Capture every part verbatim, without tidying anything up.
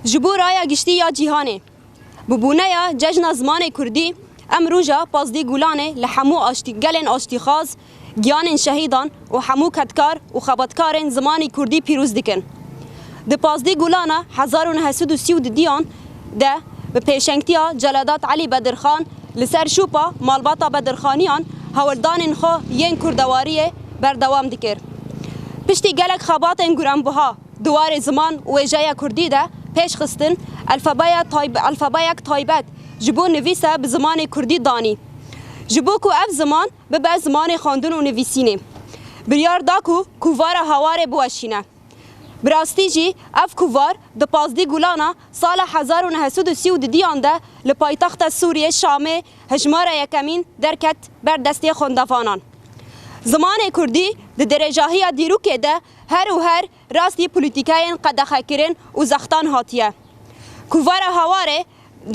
Ji bo raya giştî ya cîhanê, bi bûneya Cejna Zimanê Kurdî, em roja pazdî Gulanê li hemû aştî-, gelên aştîxwaz, giyanên şehîdan û hemû kedkar û xebatkarên zimanê kurdî pîroz dikin. Di pazdî Gulana hezar û neh sed û sî û dudiyan de bi pêşengtiya Celadat Elî Bedirxan li ser şopa malbata Bedirxaniyan hewldanên xwe yên kurdewariyê berdewam dikir. Piştî gelek xebatên guranbiha di warê ziman û wêjeya kurdî de pêş xistin, elfebeya tayb-, elfebeyek taybet ji bo nivîsa bi zimanê kurdî danî. Ji bo ku ev ziman bibe zimanê xwendin û nivîsînê, biryar da ku kovara Hawarê biweşîne. Bi rastî jî ev kovar di pazdî Gulana sala hezar û neh sed û sî û dudiyan de li paytexta Sûriyê Şamê hejmara yekemîn derket ber destê xwendevanan. Zimanê kurdî di dirêjahiya dîrokê de her û her rastî polîtîkayên qedexekirin û zextan hatiye. Kovara Hawarê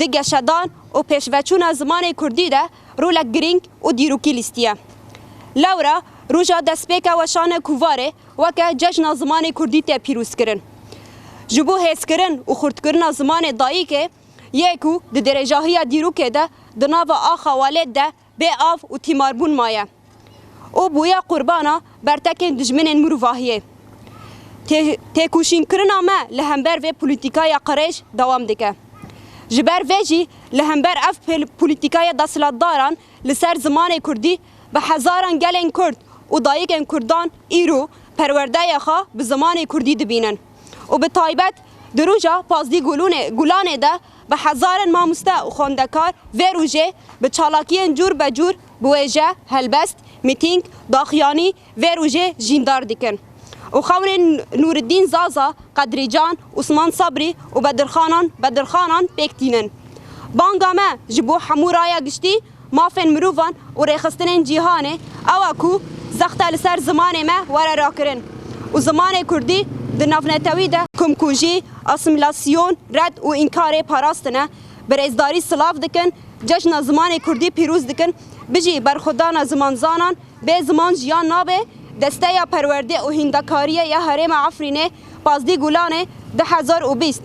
di geşedan û pêşveçûna zimanê kurdî de rolek girîng û dîrokî lîstiye. Lewra roja destpêka weşana kovarê weke Cejna Zimanê Kurdî tê pîrozkirin. Ji bo hêzkirin û xurtkirina zimanê dayikê yê ku di dirêjahiya dîrokê de di nava axa welêt de bê av û tîmarbûn maye û bûye qurbana bertekên dijminên mirovahiyê. Tê-, têkoşînkirina me li hember vê polîtîkaya qirêj dewam dike. Ji ber vê jî li hember ev pel-, polîtîkaya desthilatdaran li ser zimanê kurdî bi hezaran gelên kurd û dayikên kurdan îro perwerdeya xwe bi zimanê kurdî dibînin û bi taybet di roja pazdî Gulûnê-, Gulanê de bi hezaran mamoste û xwendekar vê rojê bi çalakiyên cûr be cûr bi wêje, helbest, mîtîng, daxuyanî vê rojê jîndar dikin û xewnên Nûriddîn Zaza, Qedrî Can, Osman Sabrî û Bedirxanan, Bedirxanan pêk tînin. Banga me ji bo hemû raya giştî, mafên mirovan û rêxistinên cîhanê ew e ku zexte li ser zimanê me were rakirin û zimanê kurdî di navnetewî de kumkujî, asîmîlasyon, red û înkarê parastine. Bi rêzdarî silav dikin, Cejna Zimanê Kurdî pîroz dikin. Bijî berxwedana zimanzanan, Bê ziman jiyan nabe, Desteya Perwerdê û Hîndekariyê ya Herêma Efrînê, pazdî Gulanê du hezar û bîst.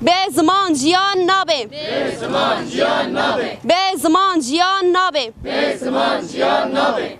Bê ziman jiyan nabe. Bê ziman jiyan nabe. Bê ziman jiyan nabe. Bê ziman jiyan nabe.